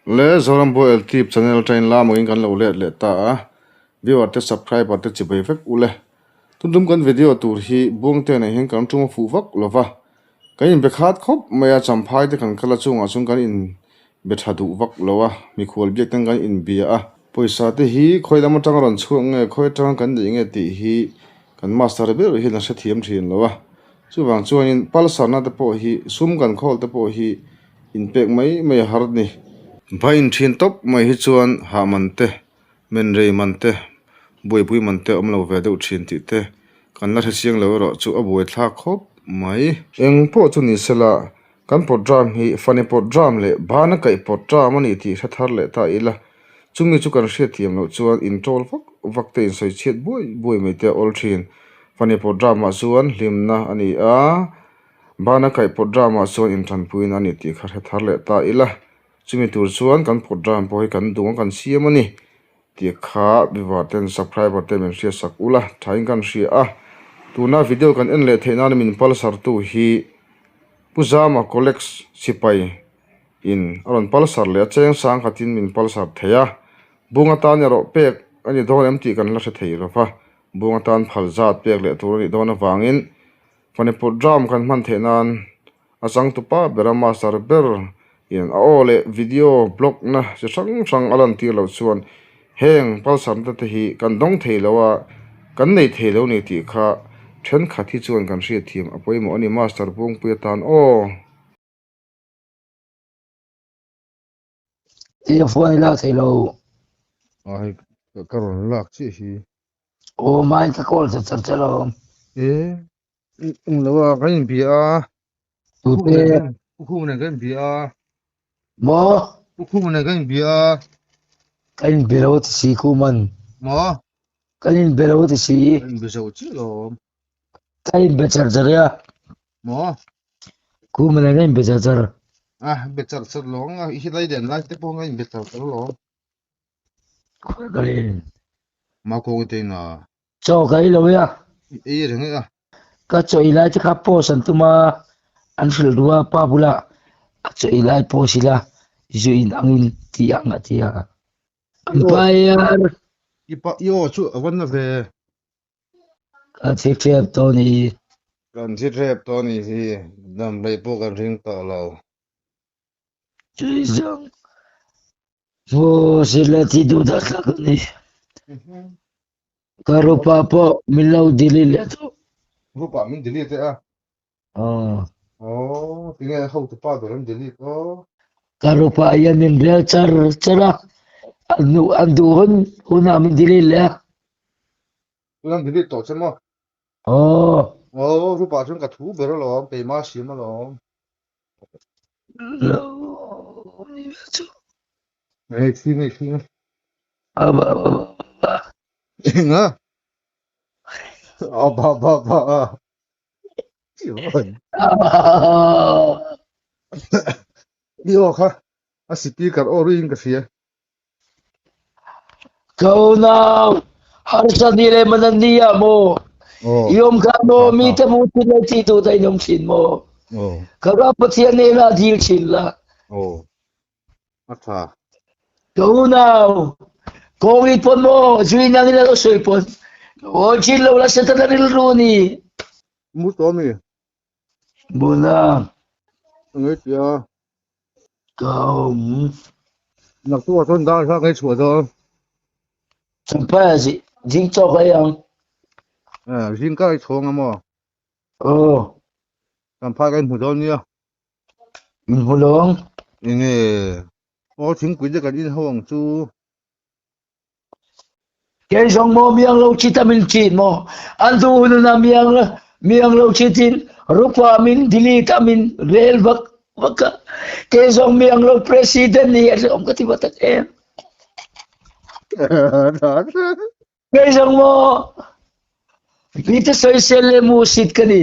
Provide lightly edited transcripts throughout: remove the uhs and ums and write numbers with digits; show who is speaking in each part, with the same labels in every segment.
Speaker 1: Le Zoram Buai Eltip channel atangin lamawin kan lo let leh ta a, viewer te subscriber te chibei vek u le. Tuntum kan video tur hi Buangte nei hian kan tum a fuh vak lo va, kan inbe khat khawp mai a, champhai te kan kal a chungah chuan kan inbe tha duh vak lo a, mikhual biak ten kan inbia a. Pawisa te hi khawi lam atanga rawn chhuak nge, khawi atanga kan neih nge tih hi kan master ber hian a hrethiam thin lo a, chuvang chuanin palsarna te pawh hi sum kan khawl te pawh hi Inpek mai mai a har ni. Va inthin tawp mai hi chuan hah man te, men rei man te, buaipui man te awm lo ve deuh thin tih te kan la hrechiang lo erawh chu a buaithlak khawp mai. Eng pawh chu ni sela, kan pawt ram hi fani pawt ram leh bana kaih pawt ram a ni tih hre thar leh ta ila, chumi chu kan hriatthiam loh chuan inṭawl vak vak te insawi chhiat buai buai mai te a awl thin. Fani pawt ramah chuan hlimna a ni a. Bana kaih pawt dramah chuan inthanpuiin a ni tih kha hre thar leh ta ila, chumi tur chuan kan pawt dram pawh hi kan duh ang kan siam a ni tih kha viewer ten subscriber te min hriat sak ula thain kan hria a, tuna video kan en leh theih nana min palsar tu hi Pu Zama Colex sipai in a rawn palsar leh a cheng sang khatin min palsar thei a, bung atan erawh pek a ni dawn em tih kan la hre thei lova, bung atan phal zat pek leh tur a nih dawn avangin Manipur drum kan hman theih nan a changtupa bera master ber in a aw leh video blog na chi hrang hrang a lan tir loh chuan heng palsar na te hi kan dawng thei lo a kan nei thei lo ni tih kha thenkhat hi chuan kan hriatthiam a pawimawh a ni master Buangpui atan aw.
Speaker 2: Ti a phone i lak thei lo.
Speaker 1: A hei ka rawn lak chiah hi.
Speaker 2: Aw mai ka call char char che lo.
Speaker 1: E eng lo a kan inbia a.
Speaker 2: Tute.
Speaker 1: Pu Khuma nen kan inbia a.
Speaker 2: Maw?
Speaker 1: Pu Khuma nen kan inbia a.
Speaker 2: Kan inbe lo ti si Khuman.
Speaker 1: Maw?
Speaker 2: Kan inbe lo ti si.
Speaker 1: Kan inbe zo chiah lo.
Speaker 2: Ka inbe char char a.
Speaker 1: Maw?
Speaker 2: Khuma nen kan inbe char char.
Speaker 1: Ah, be char char lo ang a. I lai den lai te pawh kan inbe char char lo.
Speaker 2: Khawi ka len.
Speaker 1: Ma ko te na.
Speaker 2: Chaw ka ei lo ya.
Speaker 1: Ei reng a.
Speaker 2: Ka chaw ei lai te kha post an tum a, an hrilh duh a pa bula a chaw ei lai post ila zu in angin ti ang a ti a. Umpire.
Speaker 1: I pa i aw chu a va na ve.
Speaker 2: Kan thi ṭep tawh ni.
Speaker 1: Kan thi ṭep tawh ni hi dam rei pawh kan ring tawh lo.
Speaker 2: Tui zawng Maw sila thi duh dah thlak a ni. Ka rupa pawh min lo delete leh tawh.
Speaker 1: Rupa min delete a?
Speaker 2: Aw.
Speaker 1: Aw, tinge hotupa ber an delete aw?
Speaker 2: Ka rupa hian min rel char char a, an duh hun hunah min delete leh a.
Speaker 1: Tuna an delete tawh che maw?
Speaker 2: Aw.
Speaker 1: Aw, rupa chuan ka thu ber alawm, keimah siam alawm.
Speaker 2: Lo ni ve chu.
Speaker 1: Ngei thi ngei thi.
Speaker 2: Aba aba aba.
Speaker 1: Enga? Aba aba aba. I aw kha a speaker aw ruiin ka hria.
Speaker 2: Ka unau harsa ni le man an nia maw? I awm kha maw mi te mu thin le ti tu ta in awm thin maw? Ka ram Pathian hnenah dil thin la.
Speaker 1: A tha.
Speaker 2: Ka unau kawng i pawn maw zui nang in a sawi pawn aw thin lo la Satan a rilru ni.
Speaker 1: Mu tawh mi?
Speaker 2: Bula.
Speaker 1: Ngai tia.
Speaker 2: Ka awm.
Speaker 1: Naktuk ah chuan dar kha ngai chhuah dawn.
Speaker 2: Champhai ah zing chaw ka ei ang.
Speaker 1: Eh, zing ka ei chhawng a maw?
Speaker 2: Aw.
Speaker 1: Champhai ka inhmu dawn nia.
Speaker 2: Inhmu lo ang.
Speaker 1: Enge, aw thingpui te kan in ho ang chu.
Speaker 2: Kei zawng maw miang lo chit a min chit maw? An duh hun a miang miang lo chit in rupa min delete a min rel vak vak a. Kei zawng miang lo president ni a hrehawm ka ti va tak em. Kei zawng maw mi te sawisel le mu sit ka ni.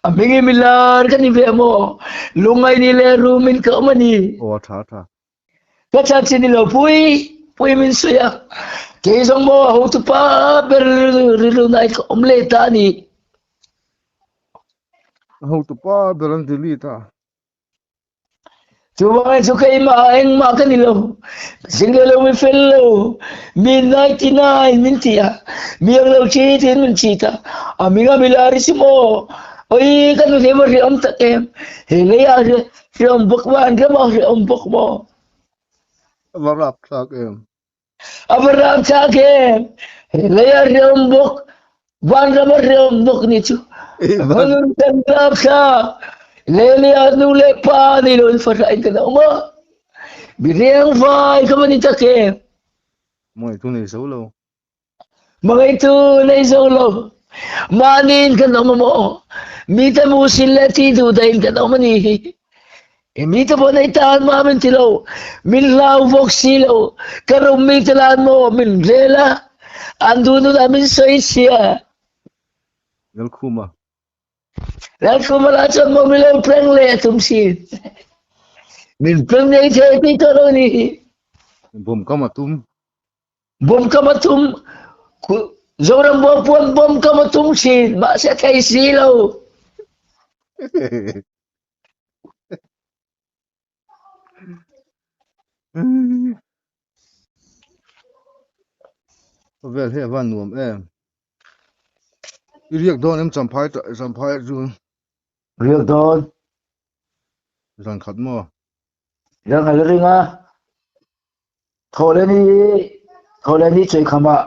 Speaker 2: A hming i milar ka ni ve maw? Lungai ni le rum in ka awm a ni.
Speaker 1: Aw a tha a tha.
Speaker 2: Ka chanchin i lo pui pui min sawi a, kei zawng maw a hotupa ber rilru nai ka awm leh ta a ni.
Speaker 1: A hotupa ber an delete a.
Speaker 2: Chuvangin chu keimah engmah ka ni lo. Single lo mi fel lo. Mi 99 min ti a. Mi ang lo chi tin min chi ta. A minga milari si maw. Oi ka nu hle ma ri om tak em. He lei ah ri om bawk ma an ram ah ri om bawk maw.
Speaker 1: A va rapthlak em.
Speaker 2: A va rapthlak em. He lei ah ri om bawk. Van ram ah ri om bawk ni chu. A va nun kan rapthlak. Lei ah nu le pa nei lo in fahrah in kan um a. Mi riangvai ka va ni tak em.
Speaker 1: Mawngaitu nei zo lo.
Speaker 2: Mawngaitu nei zo lo. Mahni in kan awm a maw? Mi te mu sin le ti duh dah in kan awm a ni hi. Mi te pawh nei tan ma min ti lo. Min hlau bawk si lo. Ka rum mi te lan maw min rel a. An duh nun ah min sawi sia.
Speaker 1: Lalkhuma.
Speaker 2: Lalkhuma lah chuan maw min lo prank leh a tum si. Min prank nei thei ti tawh lo ni hi.
Speaker 1: Bawm kam a tum.
Speaker 2: Bawm kam a tum. Zoram Buangpuan bawm kam a tum thin. Mahse thei si lo.
Speaker 1: Khawvel hi a van nuam em. I riak dawn em champhai champhai chu.
Speaker 2: Riak dawn.
Speaker 1: Zan khat maw?
Speaker 2: Zan khat ring a. Thawhleni thawhleni chawih khamah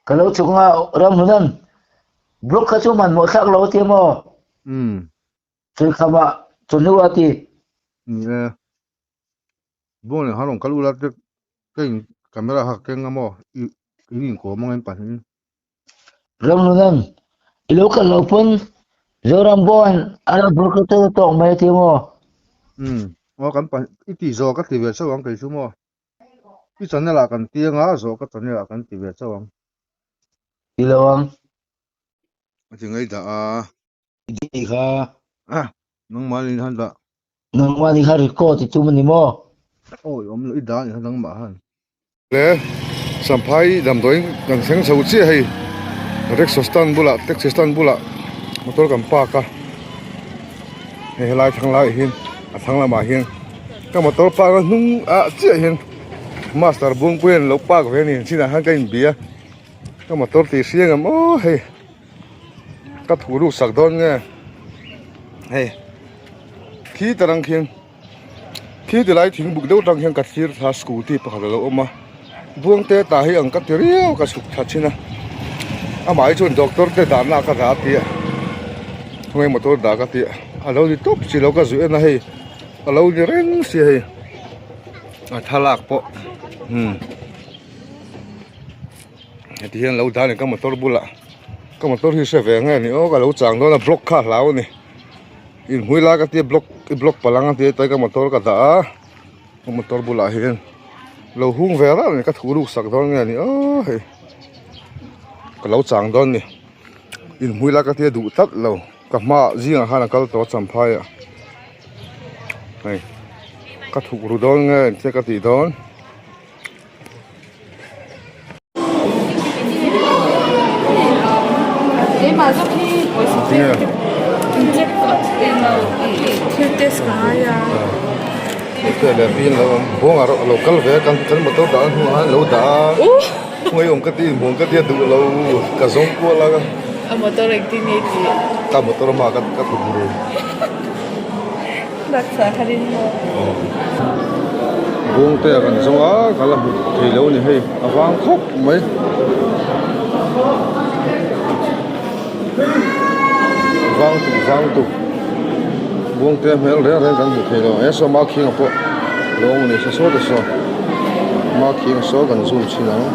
Speaker 2: ka lo chuk nga ram hunan block kha chu hmanhmawh thlak lo tia maw?
Speaker 1: Um.
Speaker 2: Chawih khamah chawhnu a ti.
Speaker 1: Ni e. Bawng leh han rawn kal ula te ka in camera kha ka keng a maw i in inkawm ang in pahnih.
Speaker 2: Ram Lunan, i lo kal lo pawn Zoram Bawn a lo bur ka tel tawk mai a ti maw?
Speaker 1: Umm, aw kan pahnih i tih zawh ka ti ve chauh ang kei chu maw? I channel ah kan ti anga zawh ka channel ah kan ti ve chauh ang.
Speaker 2: Ti lo ang.
Speaker 1: A ti ngei dah a.
Speaker 2: I tih kha.
Speaker 1: Ah, nangmah ni han dah.
Speaker 2: Nangmah ni kha record i tum a ni maw?
Speaker 1: Awi awm lo, i dah a ni kha nangmah han. Le, Champhai damdawiin kan thleng chho chiah hei. Rickshaw stand bulah, taxi stand bulah motor kan park a. Hei helai thlang laiah hian a thlang lamah hian ka motor park na hnung ah chiah hian master Buangpuia'n lo park ve a ni. Chinah khan ka inbia ka motor tih hriang em aw hei. Ka thu ruk sak dawn nge hei khi ta rang khian khi ti lai thing buk deuh tang hian ka thlir thla scooty pakhat alo awm a buang te tah hi ang ka ti riau ka chhuk thla thin a amah hi chuan doctor te dahna ka dah a ti a khawnge motor dah ka ti a alo ni tawp si lo ka zuih en a hei alo ni reng si a hei a thlalak pawh umm. Heti hian lo dah a ni ka motor bulah ka motor hi hre ve nge ni aw ka lo chang dawn a block kha a hlau a ni inhmui lai ka tia block i block palang a tia tai ka motor ka dah a ka motor bulah hian lo hung ve ralh a ni ka thu ruk sak dawn nge ni aw hei ka lo chang dawn a ni inhmui lai ka tia duh tlat lo ka hmaah zingah khan a kal tawh a champhai ah hei ka thuk ru dawn nge tia ka tih dawn. Lo kal ve a kan kan motor dah hnuah khan lo dah a khawngaih awm ka ti inhmuh ka tia duh lo ka zawng kual a
Speaker 3: a motor engtin nge tih
Speaker 1: ka motor hmaah ka ka thut ru.
Speaker 3: Baksa kha rin maw?
Speaker 1: Bawng te a kan zawng a, ka la hmu thei lo a ni hei, a vang khawp mai. Vang tuk vang tuk bawng te hmel reng reng kan hmu thei lo, he saw Makhinga pawh lo awm a ni sa saw te saw Makhinga saw kan zoom chhin ang.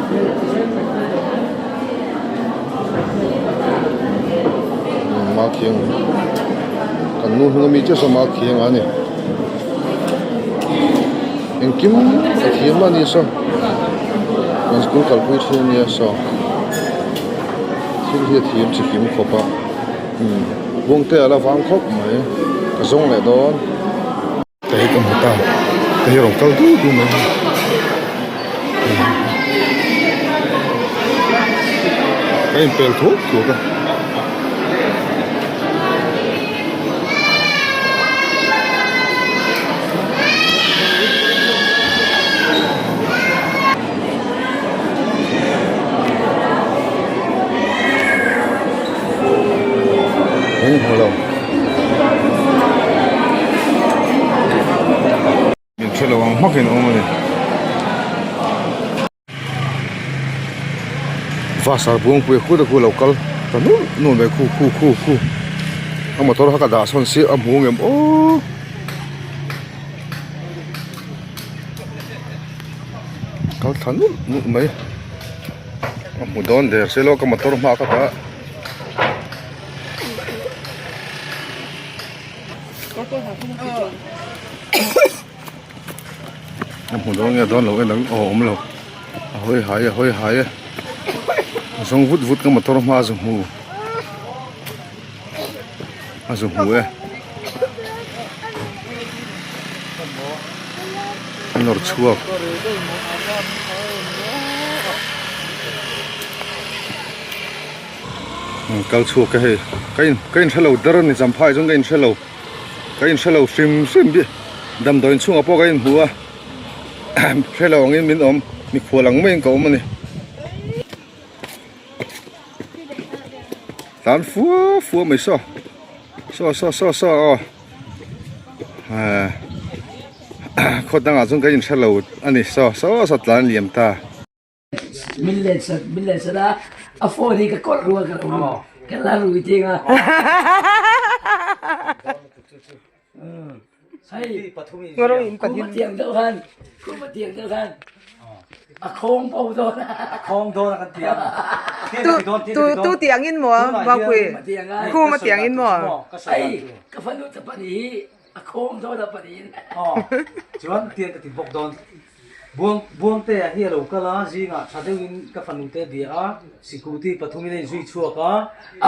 Speaker 1: Makhiang kan nu hnung ami chiah saw Makhiang a ni engkim a thiam a ni saw kan school kalpui thin a nia saw thil hi a thiam chi kim khawp a umm buangte a la vang khawp mai ka zawng leh dawn. Ka hi ka hmu ta ka hi rawn kal du du mai a inpel thuak thuak a. a ni. Vasar buangpui a khuta khu a lo kal ta nul nul mai khu khu khu khu a motor kha ka dah sawn si a hmu ngem aww. Kal thla nulh nulh mai a hmu dawn der se lawk a motor hma ka dah. A hmu dawn nge dawn lo en ang aw awm lo a hawi hai a hawi hai e a zawng vut vut ka motor hma a zu hmu a zu hmu e a nawr chhuak. Kal chhuak e hei ka in ka in hrelo der a ni champhai chuan ka in hrelo ka in hrelo hrim hrim bi damdawiin chhungah pawh ka in hmu a hrelo angin min awm mikhual ang maiin ka awm a ni tlan fua fua mai saw saw saw saw saw aw khaw dangah chuan ka in hrelo a ni saw saw saw tlan liam ta.
Speaker 2: Min let sat min let sat a a phone hi ka kawlh rua ka lo ka la rui ting a hei kuma tiang deuh khan kuma tiang deuh khan a khawng po dawn
Speaker 4: a khawng dawn a kan ti a
Speaker 5: Tu tu tu tiang in maw Mangpui kuma tiang in maw
Speaker 2: hei ka fanu te pahnih hi a khawng dawn a pahnih in
Speaker 4: chuan tiang ka ti bawk dawn Buang Buangtea hi a lo kal a, zingah tha deuhin ka fanu te bia a, sikuti pathumin a inzui chhuak a,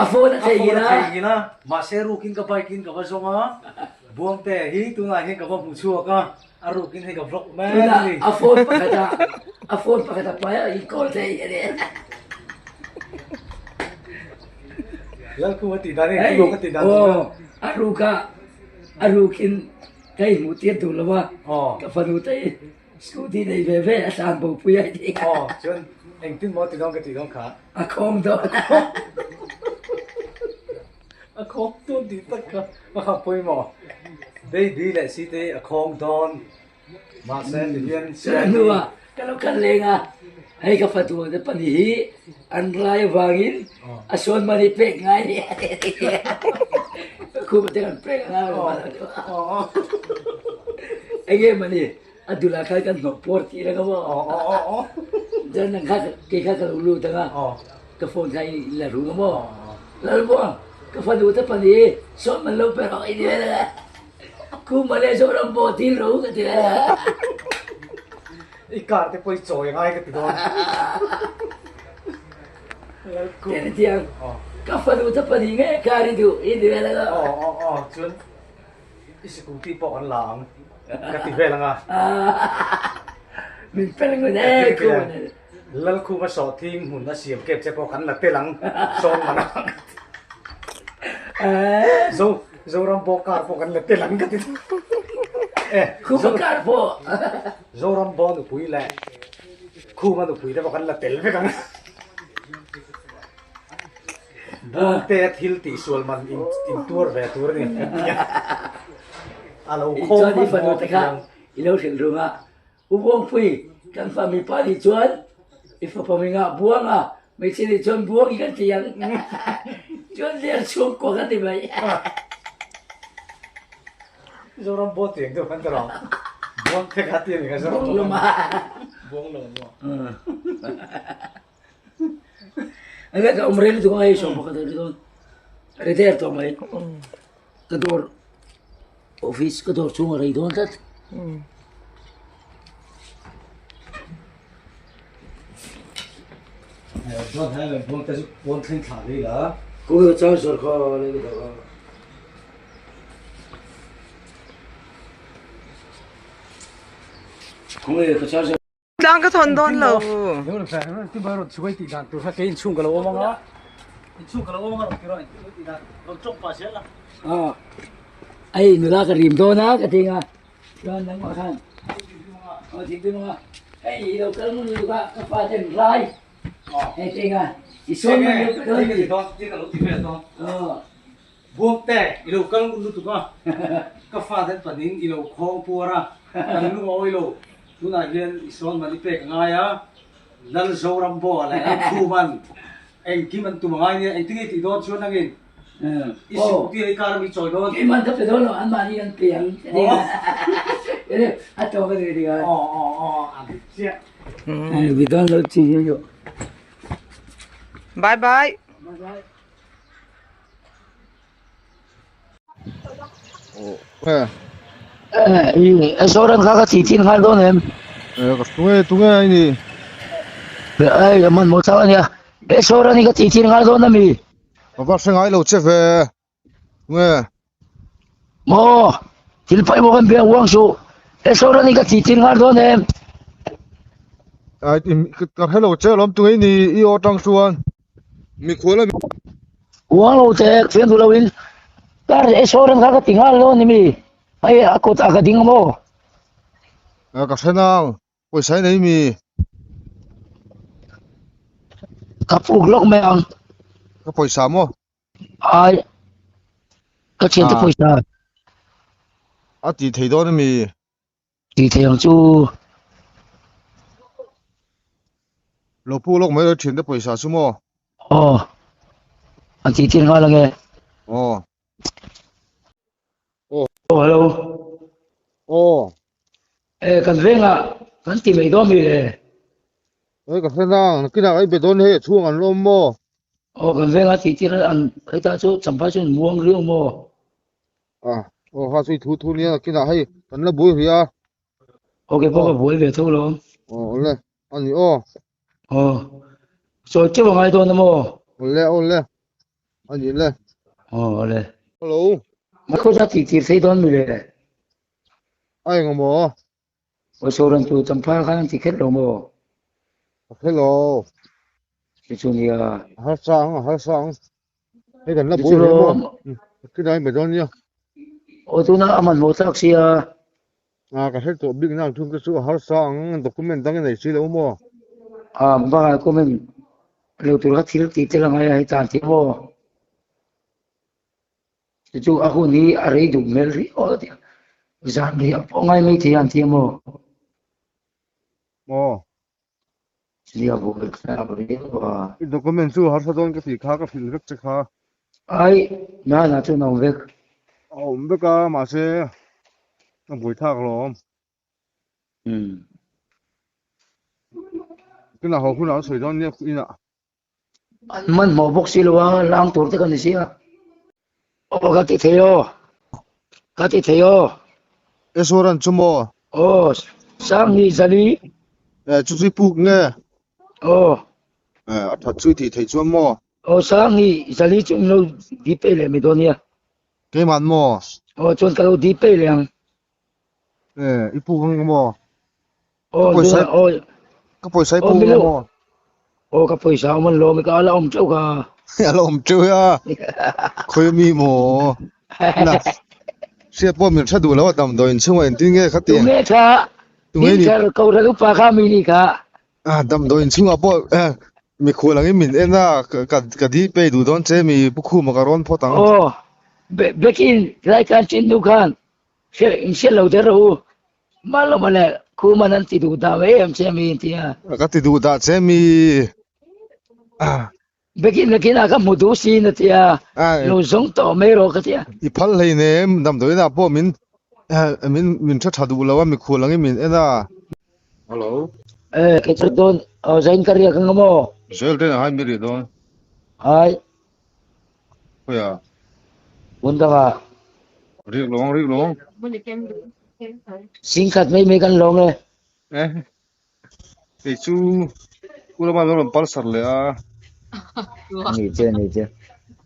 Speaker 2: a phone a
Speaker 4: theihnghilh a, theihnghilh a, mahse rukin ka bike in ka va zawng a, Buangtea hi tunah hian ka va hmu chhuak a, a rukin hei ka vlog mek a ni.
Speaker 2: Tunah a phone pakhat a, a phone pakhat a pai a, in call thei a ni.
Speaker 4: Lalkhum a tih dan hei, a tih dan
Speaker 2: aw, a ruka, a rukin Ka i hmuh tir duh lo a, ka fanu te hi scooty nei ve ve a tlan bo pui a ni.
Speaker 4: Aw, chuan engtin maw ti dawn ka tih dawn kha?
Speaker 2: A khawng dawn.
Speaker 4: A khawng dawn tih tak kha a kha pawimawh. Baby leh si te a khawng dawn. Mahse ti hian
Speaker 2: Chuan hnuah ka lo kal leng a, hei ka fanu te pahnih hi an rai avangin a sawn man hi pek ngai ni a ti. Ka khum te kan pek anga enge mani a dulah khan kan hnawh puar tih reng a maw. Chuan nang kha kei kha ka lo lut anga ka phone kha i la rung a maw. Lalmuang ka fanu te pahnih hi sawn man lo pe rawh i ti vel a. Khuma leh Zoram pawh thil ro ka ti a.
Speaker 4: I car te pawh i chawi ngai ka ti dawn.
Speaker 2: Tiang ka fanu te pahnih nge car i duh i ti vel a.
Speaker 4: Aw aw aw chuan i scooty pawh kan la ang ka ti vel ang a.
Speaker 2: Min fel ngun e Khuma nen.
Speaker 4: Lalkhuma sawhthing hmun a siam kep che pawh kan la tel ang sawn man ang. Zo Zoram pawh kar pawh kan la tel ang ka ti e
Speaker 2: Khuma kar pawh
Speaker 4: Zoram pawh nupui leh Khuma nupui te pawh kan la tel vek ang Buangte thil tih sual man in in tuar ve tur a ni a lo khawm
Speaker 2: hman hmawh ka ti ang. I lo hrilh rung a U Buangpui, kan fa mipa nih chuan i fapa mingah buang a, hmeichhia nih chuan buang i kan ti ang. Chuan ler chhungkua kan ti mai.
Speaker 4: Zoram buang tiang deuh kan ti lo. Buang te kha ti a ni kha Zoram
Speaker 2: buang lawm a.
Speaker 4: Buang lawm maw.
Speaker 2: Anga ka um rel tu ngai som pakhat ri don. Ri der to mai. Ka dawr office ka dawr chhung a rei dawn tlat.
Speaker 4: Chuan hai lam pawh te chu pawn thleng thlah lei la.
Speaker 2: Ku ka char sar kha lei ka ka. Ku ka char sar.
Speaker 5: Tlang ka thawn dawn lo.
Speaker 2: Ai nula ka rim dawn a ka ti nga chuan nangmah khan aw thingpui maw hei i lo kal ngun lutuk a ka pa ten rai hei ti nga i sawn mai lo ka dawn ni aw
Speaker 4: Buangte i lo kal ngun lutuk a ka fa ten panin i lo khawng puar a kan lung a awi lo. Tunah hian i sawn man i pek a ngai a, Lal Zorambo leh Lalkhuman engkim an tum a ngai nia, engtin nge i tih dawn chuan nangin i sikut hi kar ami chawi dawn?
Speaker 2: Keimah ka pe dawn lo, anmahni an pe ang a tawk a ni ringawt.
Speaker 4: Aw aw aw a dik chiah.
Speaker 2: Bi dawn lo chi hi.
Speaker 5: Bye bye.
Speaker 2: Zoram kha ka tih thin nghal dawn em?
Speaker 1: Ka tunge tunge a ni.
Speaker 2: Ai man maw chau ania. Zoram hi ka tih thin nghal dawn ami?
Speaker 1: Ka va hre ngai lo che ve. Tunge?
Speaker 2: Maw thil pawimawh kan biak uang suh. Zoram hi ka tih thin nghal dawn em?
Speaker 1: Ai ka hre lo che alawm tunge i ni i aw atang chuan. Mikhual a
Speaker 2: Uang lo te fian duh lo in kar e soran kha ka ti nghal lo ni mi hei a kut a ka ding maw
Speaker 1: A ka hre nang pawisa i nei mi
Speaker 2: ka puk lawk mai ang
Speaker 1: ka pawisa maw
Speaker 2: ai ka thian te pawisa
Speaker 1: a ti thei dawn a mi
Speaker 2: Tih theih ang chu.
Speaker 1: Lo pu lawk mai lo thin te pawisa chu maw?
Speaker 2: Aw. An tih tir nghal ange.
Speaker 1: Aw.
Speaker 2: Aw. Aw hello.
Speaker 1: Aw.
Speaker 2: E kan vengah kan ti mai dawn mi le.
Speaker 1: Oi ka hre nang nakinah ka i be dawn hei a chhung an lawm maw?
Speaker 2: Aw kan vengah tih tir an heta chu champhai chu an muang riau maw?
Speaker 1: A aw ha chu i thu thu nia nakinah hei kan la buai rih a.
Speaker 2: Aw kei pawh ka buai ve tho lo.
Speaker 1: Aw awle a ni aw.
Speaker 2: Aw sawi teuh a ngai dawn a maw?
Speaker 1: Awle awle a ni le.
Speaker 2: Aw awle.
Speaker 1: Hello.
Speaker 2: Khaw tih tir thei dawn mi le?
Speaker 1: A eng maw?
Speaker 2: Aw saw rawn tu champhai khan an ti kher lo maw?
Speaker 1: A kher lo.
Speaker 2: Chu chu nia.
Speaker 1: A harsa ang a harsa ang. Hei kan la buai hle maw? Ka dai mai dawn nia.
Speaker 2: Aw tuna a hmanhmawh thlak sia.
Speaker 1: A ka hre tawh bik nang thung te chu a harsa ang document dang i nei si lo maw?
Speaker 2: A bakah document lo tur kha thil tih tel a ngai a hei tan tih maw? Chu chu a hun hi a rei duh hmel riau a tia. Zan rei a pawh ngai mai thei a an ti a maw?
Speaker 1: Maw?
Speaker 2: Nia buai thlak riau a.
Speaker 1: I document chu harsa dawn ka tih kha ka hrilh vek che kha.
Speaker 2: Ai, nana chuan a awm vek.
Speaker 1: A awm vek a, mahse a buai thlak alawm.
Speaker 2: Umm.
Speaker 1: Tunah haw hunah an sawi dawn nia inah.
Speaker 2: An hmanhmawh bawk si lo a, lang tur te ka ni si a. Aw ka ti thei aw, ka ti thei aw.
Speaker 1: Esoran chu maw?
Speaker 2: Aw, Sangni Zali.
Speaker 1: Eh, chu chu i puk nge?
Speaker 2: Aw.
Speaker 1: Eh, a that chu i tih theih chuan maw?
Speaker 2: Aw, Sangni Zali chu in lo dip peih leh mai dawn nia.
Speaker 1: Keimah maw?
Speaker 2: Aw, chuan ka lo dip peih leh ang.
Speaker 1: Eh, i puk ang maw?
Speaker 2: Aw,
Speaker 1: pawisa ka pawisa i puk ang maw?
Speaker 2: Aw, ka pawisa awm an lawm i ka ala awm teuh ka.
Speaker 1: Ala awm teuh a. Khawi mi maw? Na. Hriat pawh min hre duh lo a damdawiin chhungah engtin nge kha ti.
Speaker 2: Tunge kha?
Speaker 1: Tunge ni?
Speaker 2: Ko hre upa kha mi ni kha.
Speaker 1: Ah, damdawiin chhungah pawh eh mikhual angin min en a, ka ka di pei duh dawn che mi pu khuma ka rawn phawt ang.
Speaker 2: Aw, bekin tlai khan chin nu khan Hriat lo der rawh u. Mal lo mawle, Khuman an ti duh dah mai em che mi ti a.
Speaker 1: Ka ti duh dah che mi.
Speaker 2: Bekin nakin ah ka hmu duh sin a ti a, lo zawng tawh mai rawh ka ti a.
Speaker 1: I phal hlei nem, damdawiin ah pawh min min min tha tha duh lo a, mikhual angin min en a. Hello.
Speaker 2: Eh, kei chu dawn, aw zain ka riak ang maw?
Speaker 1: Zel ten a hai mi rih dawn.
Speaker 2: Hai.
Speaker 1: Khawiah?
Speaker 2: Hmun dangah.
Speaker 1: Rik lawng, rik lawng.
Speaker 2: Singkhat mai mai kan lawng e.
Speaker 1: Eh, kei chu u lama lo rawn palsar leh a.
Speaker 2: Ni che, ni che.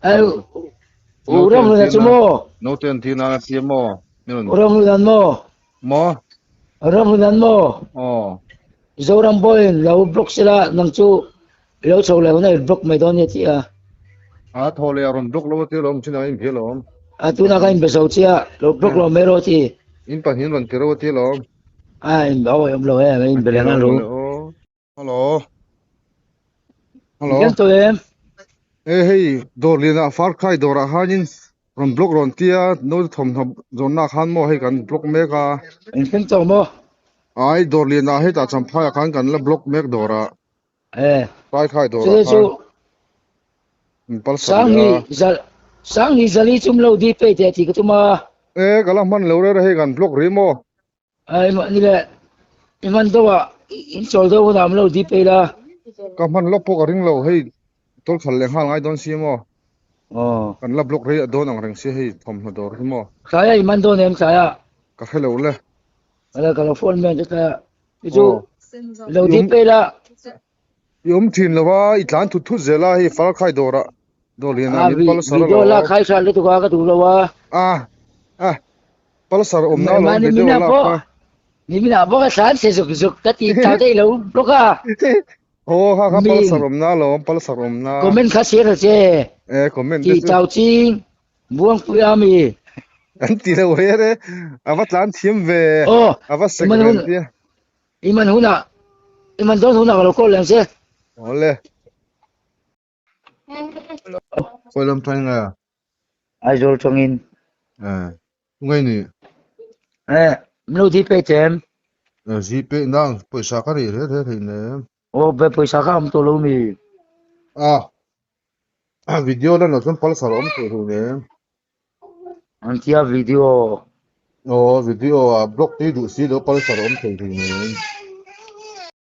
Speaker 2: Ai, u ram lu chu maw?
Speaker 1: Naute an thi nan a tia maw?
Speaker 2: U ram lu nan maw?
Speaker 1: Maw?
Speaker 2: Ram lu nan maw?
Speaker 1: Aw.
Speaker 2: Zoram boy lo block sila nang chu Lo chho leh hunah i block mai dawn nia tih a.
Speaker 1: A thaw leh a rawn block lo a tia lawm chinah a inbia lawm.
Speaker 2: A tunah ka inbe zo chiah, lo block lo mai rawh a ti.
Speaker 1: In pahnihin rawn ti reuh a tia lawm.
Speaker 2: A inbe awi awm lo e, a inbe leh nghal ru.
Speaker 1: Hello. Hello.
Speaker 2: Kan tawh em?
Speaker 1: E hei dawr lianah far khai dawrah khanin rawn block rawn tia naute thawmhnaw zawnna khan maw hei kan block mek a.
Speaker 2: Engtin tawh maw?
Speaker 1: Ai dawr lianah hetah Champhaiah khan kan la block mek dawrah.
Speaker 2: Eh.
Speaker 1: Tlaikhai dawrah
Speaker 2: khan.
Speaker 1: Min palsar leh a.
Speaker 2: Sanghi zali chum lo di pe teh tih ka tum a.
Speaker 1: Eh ka la hman lo reng reng hei kan block rih maw?
Speaker 2: Ai ni le i hman deuh ah in chawl deuh hunah an lo di pe la.
Speaker 1: Ka hman lawk pawh ka ring lo hei tawlkhal leh nghal ngai dawn si maw?
Speaker 2: Aw.
Speaker 1: Kan la block rei dawn ang reng si hei thawmhnaw dawr hi maw?
Speaker 2: Tlaiah i hman dawn em tlaiah?
Speaker 1: Ka hre lo le.
Speaker 2: Ala ka lo phone mai ang che tlaiah. Ti chu lo di pe la.
Speaker 1: I awm thin lo a, i tlan thut thut zel a, hei Farkhai dawrah dawr lianah min Pulsar a
Speaker 2: lo. Video la khai hran lutuk a ka duh lo a.
Speaker 1: A a Pulsar awmna lo video la kha.
Speaker 2: Niminah pawh ka thlan che zuk zuk ka ti ta daih lo bawk a.
Speaker 1: Aw kha kha Pulsar awmna lo Pulsar awmna.
Speaker 2: Comment kha share ta che.
Speaker 1: E comment
Speaker 2: te chu. Ti tau ching Buangpui a mi.
Speaker 1: An ti lo re re a va tlan thiam ve. A va sek ve an tia.
Speaker 2: I man hunah, i man dawn hunah ka lo call ang che.
Speaker 1: Awle. Khawi lam tang nge?
Speaker 2: Aizawl tangin.
Speaker 1: Eh, tunge ni?
Speaker 2: Eh, min lo zipay che em?
Speaker 1: Eh, zipay nang, pawisa ka rih hle hle thei nem.
Speaker 2: Aw, be pawisa kha awm tawh lo mi?
Speaker 1: Ah, video lan loh chuan pulsar a awm thei hlei nem.
Speaker 2: An tia video.
Speaker 1: Aw, video ah block te hi duh si lo pulsar a awm thei hlei nem.